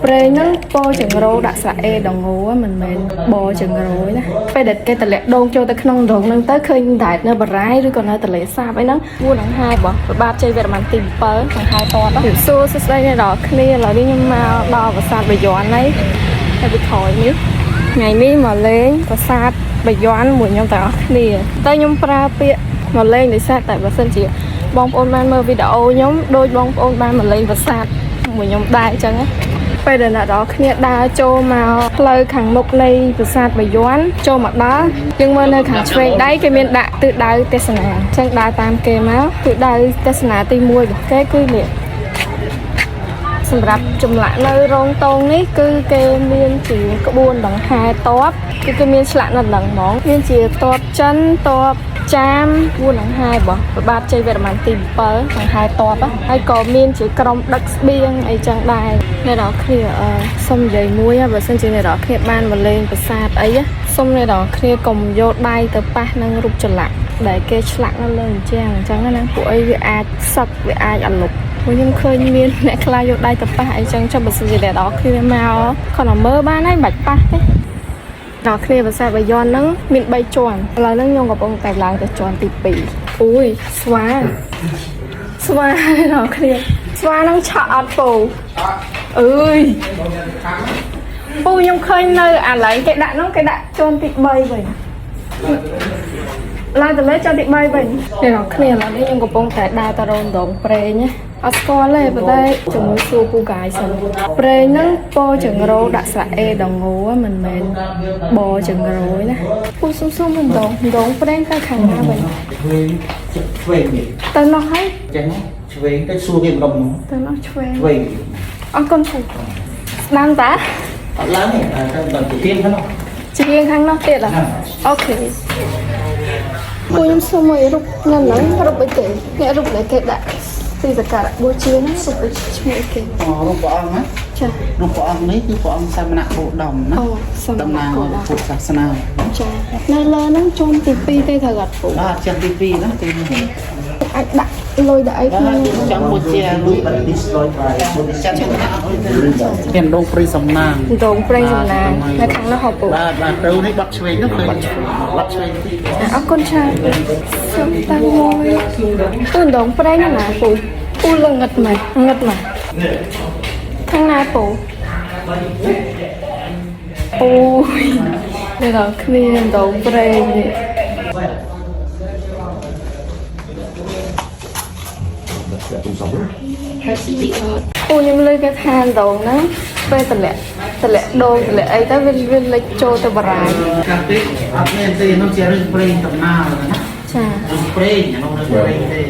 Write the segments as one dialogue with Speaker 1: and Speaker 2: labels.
Speaker 1: ព្រេងហ្នឹងពោចង្រោដាក់ស្រៈអេដងងមិនមែនបចង្រោណាពេលដែលគេតម្លាក់ដូងចូលទៅក្នុងដងហ្នឹងទៅឃើញដែតនៅបារាយឬក៏នៅទន្លេសាបអីហ្នឹងគួរនឹងហាយរបស់ព្រះបាទជ័យវរ្ម័នទី7នឹងហាយតតសួរសួស្តីអ្នកនរគ្នាឥឡូវនេះខ្ញុំមកដល់ប្រាសាទបាយ័នហើយហើយពីក្រោយនេះថ្ងៃនេះមកលេងប្រាសាទបាយ័នមួយខ្ញុំទាំងអស់គ្នាតែខ្ញុំប្រើពាក្យមកលេងដោយសារតែបើសិនជាបងប្អូនបានមើលវីដេអូខ្ញុំដូចបងប្អូនបានមកលេងប្រាសាទមួយខ្ញុំដែរអញ្ចឹងណា ពេលដែលអ្នកនរគ្នាដើរចូលមកផ្លូវខាងមុខនៃប្រាសាទបាយ័នចូលមកដល់យើងមើលនៅខាងឆ្វេងដៃគេមានដាក់ទិសដៅទេសនាអញ្ចឹងដើរតាមគេមកទិសដៅទេសនាទី1របស់គេគឺនេះសម្រាប់ចម្លាក់នៅរោងតងនេះគឺគេមានជាក្បួនដង្ហែតបគឺគេមានឆ្លាក់នៅហ្នឹងហ្មងមានជាតបចិនតបចាមក្បួនដង្ហែរបស់ព្រះបាទជ័យវរ្ម័នទី7ដង្ហែតបហើយក៏មានជាក្រុមដឹកស្បៀងអីចឹងដែរអ្នកនរគ្នាអឺសុំនិយាយមួយបើសិនជាអ្នកនរគ្នាបានមកលេងប្រាសាទអីសុំអ្នកនរគ្នាកុំយកដៃទៅប៉ះនឹងរូបចម្លាក់ដែលគេឆ្លាក់នៅលើអញ្ចឹងអញ្ចឹងណាពួកអីវាអាចសឹកវាអាចអាលុប ព្រោះខ្ញុំឃើញមានអ្នកខ្លះយកដៃទៅប៉ះអីចឹងចុះបើសិនជាអ្នកនរគ្នាមកគ្រាន់តែមើលបានហើយមិនបាច់ប៉ះទេដល់គ្នាភាសាបាយ័នហ្នឹងមាន3ជាន់ឥឡូវហ្នឹងខ្ញុំកំពុងតែឡើងទៅជាន់ទី2អូយស្វាស្វាដល់គ្នាស្វាហ្នឹងឆក់អត់ពូអើយពូខ្ញុំឃើញនៅអាឡែងគេដាក់ហ្នឹងគេដាក់ជាន់ទី3វិញឡើងទៅលើជាន់ទី3វិញអ្នកនរគ្នាឥឡូវនេះខ្ញុំកំពុងតែដើរទៅរោងដងព្រេងណាអត់ស្គាល់ទេប៉ុន្តែជាមួយសួរពូកាយសិនព្រេងហ្នឹងពោចង្រោដាក់ស្រៈអេដងងមិនមែនបចង្រោណាពូសុំសុំម្ដងម្ដងព្រេងទៅខាងណាវិញ
Speaker 2: ឆ្វេងឆ្វេងនេះ
Speaker 1: ទៅនោះហើយ
Speaker 2: ចេះឆ្វេងទៅសួរគេម្ដុំមក
Speaker 1: ទៅនោះឆ្វេង
Speaker 2: ឆ្វេង
Speaker 1: អរគុណពូស្ដាំតា
Speaker 2: អត់ឡើងទេទៅដល់ទៅទៀនហ្នឹង
Speaker 1: ជាងខាងនោះទៀតហ៎ OK ពូខ្ញុំសុំឲ្យរូបនៅហ្នឹងរូបអីគេអ្នករូបដែលគេដាក់ទីសក្ការៈបូជាហ្នឹងរូបអីឈ្មោះអីគេ
Speaker 2: អូរូបព្រះអង្គណា
Speaker 1: ចា
Speaker 2: រូបព្រះអង្គនេះគឺព្រះអង្គសមណៈគោដមណា
Speaker 1: អូសម
Speaker 2: តំណាង
Speaker 1: ណៈគោដម
Speaker 2: ពុទ្ធសាសនា
Speaker 1: ចានៅលើហ្នឹងជាន់ទី2ទេត្រូវអត់ពូ
Speaker 2: បាទជាងទី2ណាទីនេះ
Speaker 1: អាចដាក់លុយដាក់អីក្នុង
Speaker 2: ចង់បូជាលុយ destroyed by ចិនមានដងព្រៃសំណាង
Speaker 1: ដងព្រៃសំណាងនៅខាងនោះហ៎ពូ
Speaker 2: បាទបាទទៅនេះបាត់ឆ្វេងនោះឃើញបាត់ឆ្វេងទី
Speaker 1: អរគុណច្រើនសុំតាំងមួយពូដងព្រៃណាណាពូពូលងឹតម៉េចងឹតម៉េចខាងណាពូអូយនេះដល់គ្នាដងព្រៃនេះ ពូខ្ញុំលើគេថាដងហ្នឹងពេលតម្លាក់តម្លាក់ដូងតម្លាក់អីទៅវាវាលិចចូលទៅបារាយ
Speaker 2: កាលពីអត់មានទេនោះជារឿងព្រេងតំណាលណា
Speaker 1: ចា
Speaker 2: រឿងព្រេងអានោះរឿងព្រេងទេ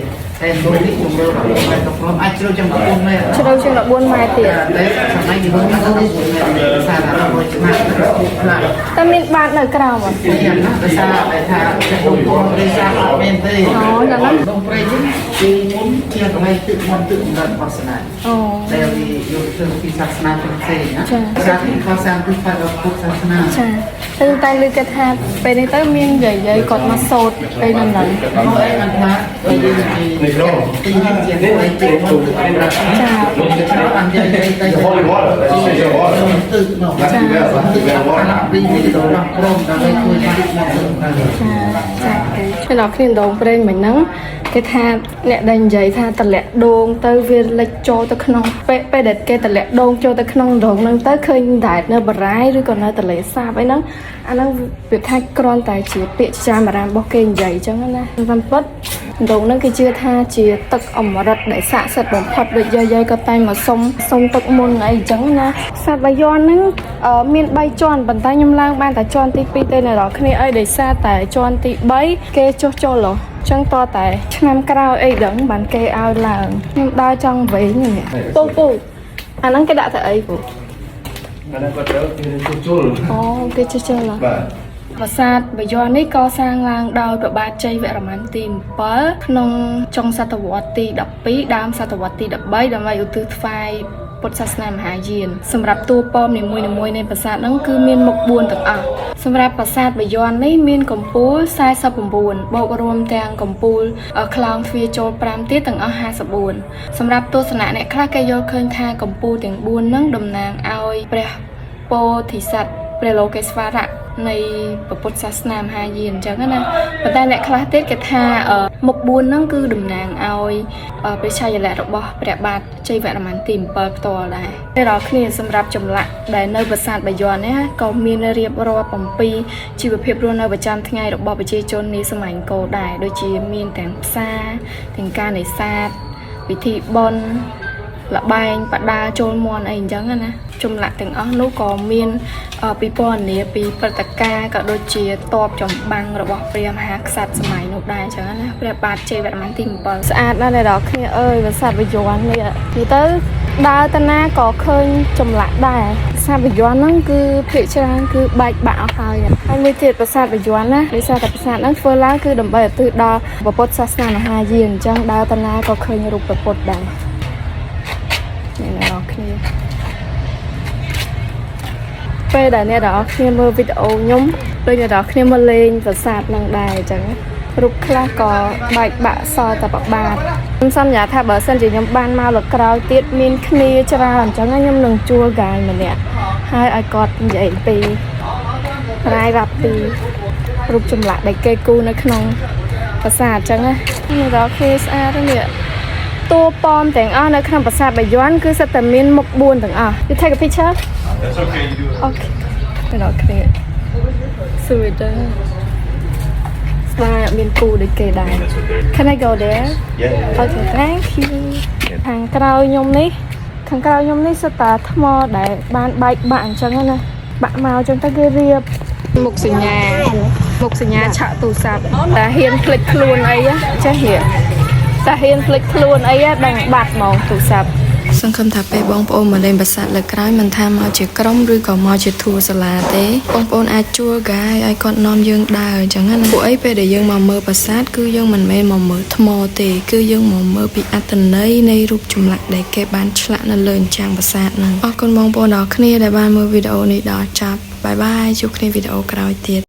Speaker 2: តែមួយនេះជំរឿ14ម៉ែត្រព្រមអាចជ្រៅជាង14ម៉ែត្រ
Speaker 1: ជ្រៅជាង14ម៉ែត្រទៀត
Speaker 2: តែសម័យនេះ14ម៉ែត្រសារតែ100ឆ្នាំខ្លាំង
Speaker 1: តែមានបាតនៅក្រោមអត់
Speaker 2: យ៉ាងណាដោយសារតែថាដងព្រេងសារអត់មានទេ
Speaker 1: អូយ៉ាងណា
Speaker 2: ដងព្រេងនេះគឺមុនជាកន្លែងទឹកមន្តទឹកសម្រាប់សាសនា
Speaker 1: អូ
Speaker 2: តែវាយកទៅពីសាសនាផ្សេងៗណា
Speaker 1: ចា៎
Speaker 2: សាសនាខុសសាសនាផ្ដល់ពុទ្ធសាសនា
Speaker 1: ចាតែតែលើគេថាពេលនេះទៅមានយាយយាយគាត់មកសូត្រពេលហ្នឹងហ្នឹង
Speaker 2: នោះឯងបានថាយើងទីទីនេះជាកន្លែងទឹកមន្តទឹកសម្រាប់
Speaker 1: ចា
Speaker 2: បាននិយាយទៅ
Speaker 3: Holy water. That's the water.
Speaker 2: ទឹកមក
Speaker 3: That's the well. That's the well water.
Speaker 2: ពីនេះទៅដល់ព្រមដើម្បីជួយទឹកមកទឹក
Speaker 1: ចាចាពេលដល់គ្នាដងព្រេងមិញហ្នឹងគេថាអ្នកដែលនិយាយថាតម្លាក់ដូងទៅវាលិចចូលទៅក្នុងពេលពេលដែលគេតម្លាក់ដូងចូលទៅក្នុងដងហ្នឹងទៅឃើញដែតនៅបារាយឬក៏នៅទន្លេសាបអីហ្នឹងអាហ្នឹងវាថាគ្រាន់តែជាពាក្យចាមរាមរបស់គេនិយាយអញ្ចឹងណាតាមពិតដងហ្នឹងគេជឿថាជាទឹកអម្រឹតដែលស័ក្តិសិទ្ធិបំផុតដូចយាយៗក៏តែងមកសុំសុំទឹកមុនអីអញ្ចឹងណាសត្វបាយ័នហ្នឹងអឺមាន3ជាន់ប៉ុន្តែខ្ញុំឡើងបានតែជាន់ទី2ទេអ្នកនរគ្នាអីដោយសារតែជាន់ទី3គេចុះចូលហ៎ចឹងតតែឆ្នាំក្រោយអីដឹងបានគេឲ្យឡើងខ្ញុំដើរចង់វិញនេះពូពូអាហ្នឹងគេដាក់ទៅអីពូ
Speaker 3: អាហ្នឹងគាត់ត្រូវគេជួសជុល
Speaker 1: អូគេចុះចូលហ៎
Speaker 3: បាទ
Speaker 1: ប្រាសាទបាយ័ននេះកសាងឡើងដោយព្រះបាទជ័យវរ្ម័នទី7ក្នុងចុងសតវត្សទី12ដើមសតវត្សទី13ដើម្បីឧទ្ទិសថ្វាយ ពុទ្ធសាសនាមហាយានសម្រាប់តួប៉មនីមួយៗនៃប្រាសាទហ្នឹងគឺមានមុខ4ទាំងអស់សម្រាប់ប្រាសាទបាយ័ននេះមានកំពូល49បូករួមទាំងកំពូលខ្លោងទ្វារចូល5ទៀតទាំងអស់54សម្រាប់ទស្សនៈអ្នកខ្លះគេយល់ឃើញថាកំពូលទាំង4ហ្នឹងតំណាងឲ្យព្រះពោធិសត្វព្រះលោកេស្វរៈនៃពុទ្ធសាសនាមហាយានអញ្ចឹងណាប៉ុន្តែអ្នកខ្លះទៀតគេថាមុខ4ហ្នឹងគឺតំណាងឲ្យព្រះឆាយាល័ក្ខណ៍របស់ព្រះបាទជ័យវរ្ម័នទី7ផ្ទាល់ដែរពេលដល់គ្នាសម្រាប់ចម្លាក់ដែលនៅប្រាសាទបាយ័ននេះក៏មានរៀបរាប់អំពីជីវភាពរស់នៅប្រចាំថ្ងៃរបស់ប្រជាជននាសម័យអង្គរដែរដូចជាមានទាំងផ្សារទាំងការនេសាទពិធីបុណ្យ លបែងបដាចូលមន់អីអញ្ចឹងណាចម្លាក់ទាំងអស់នោះក៏មានពិពណ៌នាពីព្រឹត្តិការណ៍ក៏ដូចជាតបចម្បាំងរបស់ព្រះមហាក្សត្រសម័យនោះដែរអញ្ចឹងណាព្រះបាទជ័យវរ្ម័នទី7ស្អាតណាស់អ្នកនរគ្នាអើយប្រាសាទបាយ័ននេះនិយាយទៅដើរទៅណាក៏ឃើញចម្លាក់ដែរប្រាសាទបាយ័នហ្នឹងគឺភាគច្រើនគឺបែកបាក់អស់ហើយហើយមួយទៀតប្រាសាទបាយ័នណាដោយសារតែប្រាសាទហ្នឹងធ្វើឡើងគឺដើម្បីឧទ្ទិសដល់ពុទ្ធសាសនាមហាយានអញ្ចឹងដើរទៅណាក៏ឃើញរូបព្រះពុទ្ធដែរ អ្នកនរគ្នាពេលដែលអ្នកនរគ្នាមើលវីដេអូខ្ញុំដូចអ្នកនរគ្នាមកលេងប្រាសាទនឹងដែរអញ្ចឹងរូបខ្លះក៏បែកបាក់សល់តែប្របាទខ្ញុំសន្យាថាបើសិនជាខ្ញុំបានមកលើកក្រោយទៀតមានគ្នាច្រើនអញ្ចឹងខ្ញុំនឹងជួល guide ម្នាក់ហើយឲ្យគាត់និយាយពីរាយរាប់ពីរូបចម្លាក់ដែលគេគូរនៅក្នុងប្រាសាទអញ្ចឹងណាអ្នកនរគ្នាស្អាតណាស់នេះ តួប៉មទាំងអស់នៅក្នុងប្រាសាទបាយ័នគឺសុទ្ធតែមានមុខ4ទាំងអស់ You take a picture?
Speaker 3: That's okay, you do it.
Speaker 1: Okay. ដល់គ្នាសួរទៅស្វាមានគូដូចគេដែរ
Speaker 3: That's what they're.
Speaker 1: Can I go there?
Speaker 3: Yeah.
Speaker 1: Okay, thank you. ខាងក្រោយខ្ញុំនេះខាងក្រោយខ្ញុំនេះសុទ្ធតែថ្មដែលបានបែកបាក់អញ្ចឹងណាបាក់មកអញ្ចឹងទៅគេរៀបមុខសញ្ញាមុខសញ្ញាឆាក់ទូរស័ព្ទតែហ៊ានភ្លេចខ្លួនអីចេះហៀតែហ៊ានភ្លេចខ្លួនអីដឹងបាត់ហ្មងទូរស័ព្ទ
Speaker 4: សង្ឃឹមថាពេលបងប្អូនមកលេងប្រាសាទលើកក្រោយមិនថាមកជាក្រុមឬក៏មកជាធួសាលាទេបងប្អូនអាចជួល guide ឲ្យគាត់នាំយើងដើរអញ្ចឹងណាពួកអីពេលដែលយើងមកមើលប្រាសាទគឺយើងមិនមែនមកមើលថ្មទេគឺយើងមកមើលពីអត្ថន័យនៃរូបចម្លាក់ដែលគេបានឆ្លាក់នៅលើអញ្ចាំងប្រាសាទហ្នឹងអរគុណបងប្អូនដល់គ្នាដែលបានមើលវីដេអូនេះដល់ចប់bye bye ជួបគ្នាវីដេអូក្រោយទៀត។